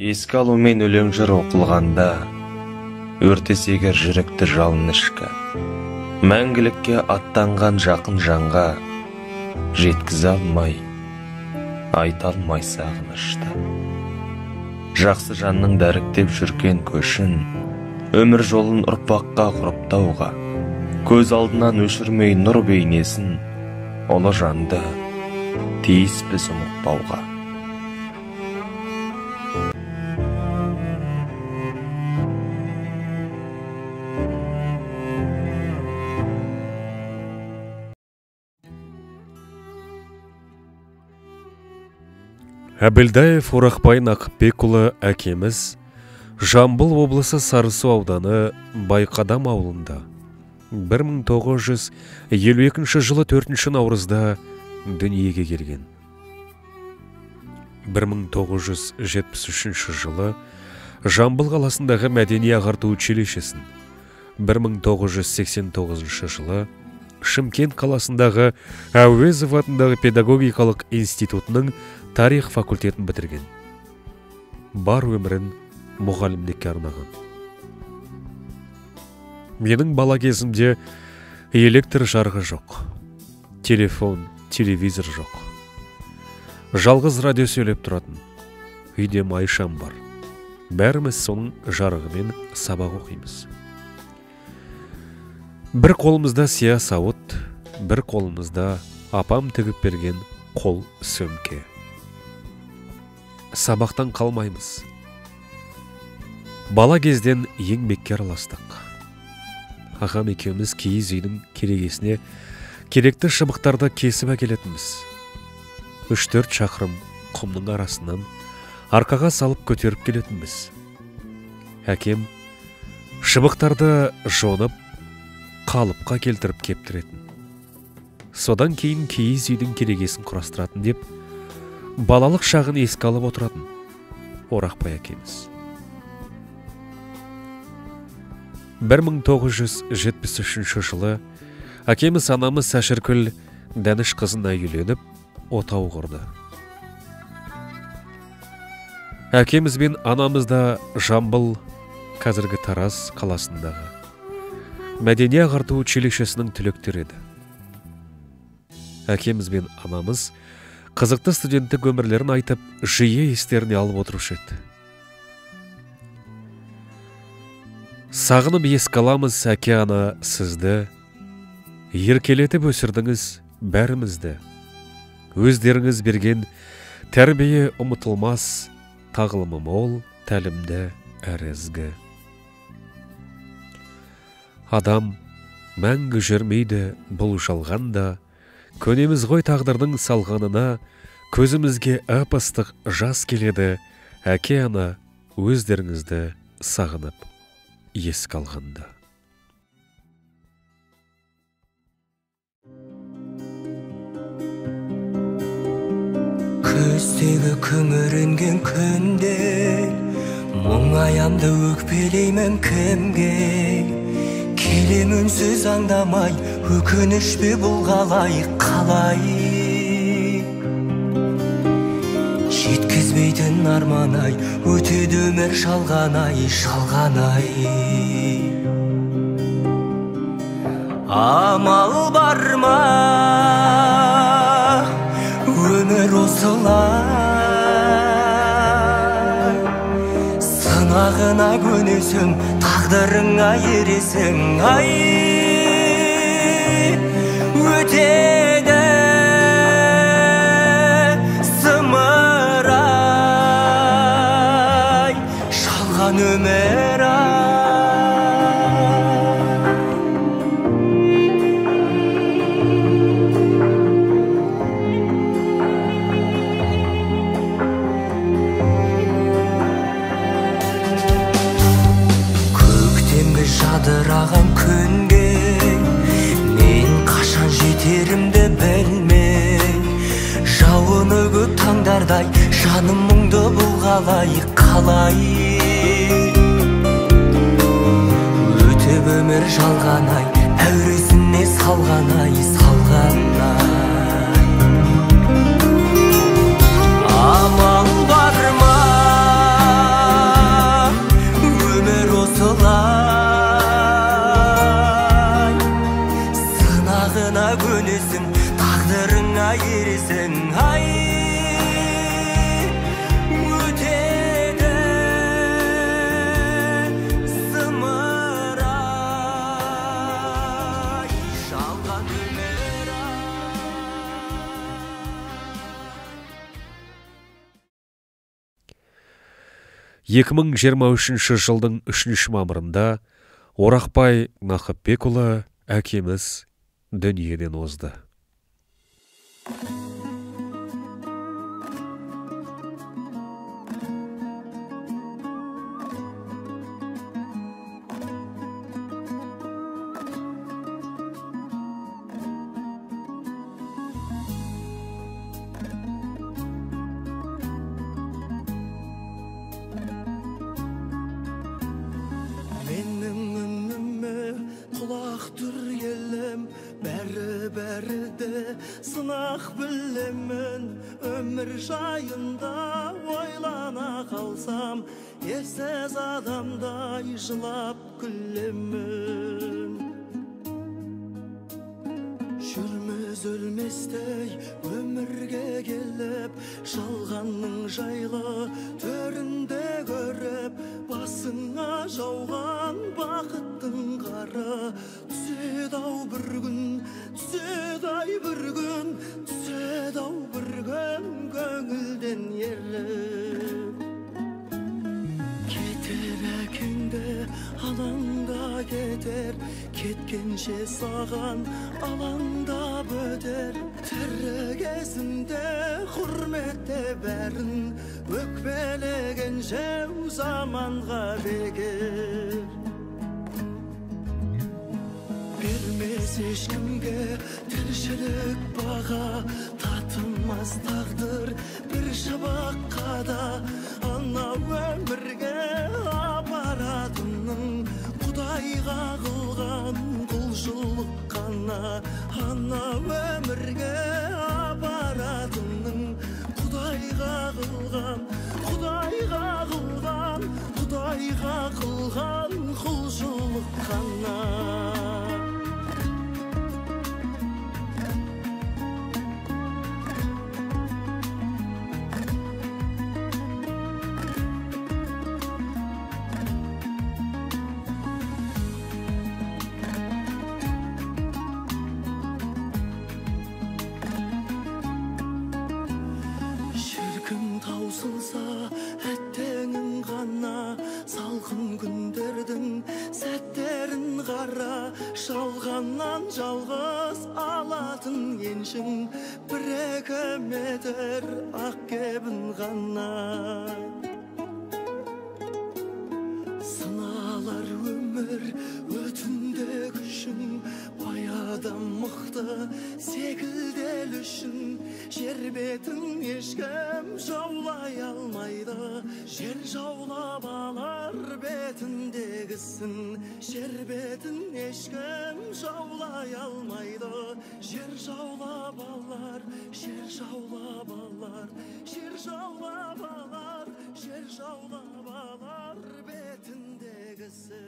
Еске алумен өлең жыр оқылғанда, өртесе егер жүректі жалын ішкі, мәңгілікке аттанған жақын жанға жеткізе алмай, айта алмай сағынышты. Жақсы жанның дәріктеп жүрген көшін, өмір жолын ұрпаққа ғұрыптауға, көз алдынан өшірмей нұр бейнесін, ұлы жанды тиіспіз ұмытпауға. Әбілдаев Орақбай Нақыпбекұлы әкеміз Жамбыл облысы Сарысу ауданы Байқадам ауылында 1952 жылы 4 наурызда дүниеге келген. 1973 жылы Жамбыл қаласындағы мәдени ағарту училищесін, 1989 жылы Шымкент қаласындағы Әуезов атындағы педагогикалық институтының тарих факультетін бітірген. Бар өмірін мұғалімдікке арнаған. Менің бала кезімде электр жарығы жоқ, телефон, телевизор жоқ. Жалғыз радио сөйлеп тұратын. Үйде майшам бар. Бәріміз соның жарығымен сабақ оқимыз. Бір қолымызда сия сауыт, бір қолымызда апам тігіп берген қол сөмке. Сабақтан қалмаймыз. Бала кезден еңбекке араластық. Ағам екеуміз киіз үйдің керегесіне керекті шыбықтарды кесіп әкелетінбіз. 3-4 шақырым құмның арасынан арқаға салып көтеріп келетінбіз. Әкем шыбықтарды жонып, қалыпқа келтіріп кептіретін. Содан кейін киіз үйдің керегесін құрастыратын деп, балалық шағын еске алып отыратын Орақбай әкеміз. 1973 жылы әкеміз анамыз Әшіркүл Дәніш қызына үйленіп, отау құрды. Әкеміз бен анамыз да Жамбыл, қазіргі Тараз қаласындағы мәдени ағарту училищесінің түлектері еді. Әкеміз бен анамыз қызықты студенттік өмірлерін айтып, жиі естеріне алып отырушы еді. Сағынып еске аламыз, әке ана, сізді, еркелетіп өсірдіңіз бәрімізді. Өздеріңіз берген тәрбие ұмытылмас, тағылымы мол, тәлімді әрі ізгі. Адам мәңгі жүрмейді бұл жалғанда, көнеміз ғой тағдырдың салғанына, көзімізге ып-ыстық жас келеді, әке ана өздеріңізді сағынып еске алғанда. Күздегі күңіренген күнде мұңаямды өкпелеймін кімге? Келем үнсіз аңдамай, өкініш пе бұл қалай, қалай? Жеткізбейтін арман ай, өтеді өмір жалған ай, жалған ай. Амал бар ма, өмір осылай, сынағына көнесің, тағдырыңа ересің, ай, өтеді зымырай, жалған өмір ай. Көктемгі жадыраған күнге мен қашан жетерімді білмей, жауыны көп таңдардай жаным мұңды бұл қалай, қалай? Өтіп өмір жалған ай, әуресіне салған ай, салған ай. Амал бар ма, 2023 жылдың 3 мамырында Орақбай Нақыпбекұлы әкеміз дүниеден озды. Сынақ білемін, өмір жайында ойлана қалсам, ессіз адамдай жылап күлемін. Жүрміз өлместей өмірге келіп, жалғанның жайлы төрінде көріп, басыңа жауған бақыттың қары түседі ау бір күн, түседі ай бір күн, түседі ау бір күн көңілден еріп. Кетер әкеңді, анаң да кетер, кеткенше саған алаңдап өтер. Тірі кезінде құрметте бәрін, өкпелегенше заманға бекер. Бермес ешкімге тіршілік баға, татымас тағдыр бір шабаққа да. Анау өмірге апаратының Құдайға қылған құлшылық қана. Анау өмірге апаратының Құдайға қылған, Құдайға қылған, Құдайға қылған құлшылық қана. Таусылса әттеңің ғана, салқын күндердің сәттерін қара. Жалғаннан жалғыз алатын еншің, бір-екі метр ақ кебін ғана. Сыналар өмір өтінде күшің, бай адам мықты секілдел үшін. Жер бетін ешкім жаулай алмайды, жер жаулап алар бетіндегісін. Жер бетін ешкім жаулай алмайды, жер жаулап алар, жер жаулап алар, жер жаулап алар, жер жаулап алар бетіндегісін.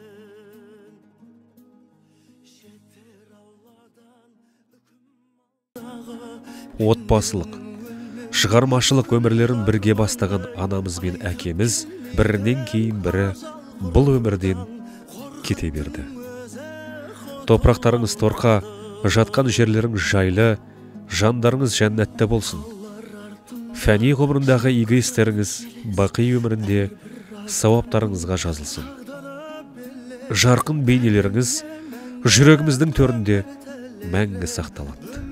Жетер Алладан үкім. Отбасылық, шығармашылық өмірлерін бірге бастаған анамыз бен әкеміз бірінен кейін бірі бұл өмірден кете берді. Топырақтарыңыз торқа, жатқан жерлеріңіз жайлы, жандарыңыз жәннатта болсын. Фәни ғұмырындағы игі істеріңіз бақи өмірінде сауаптарыңызға жазылсын. Жарқын бейнелеріңіз жүрегіміздің төрінде мәңгі сақталады.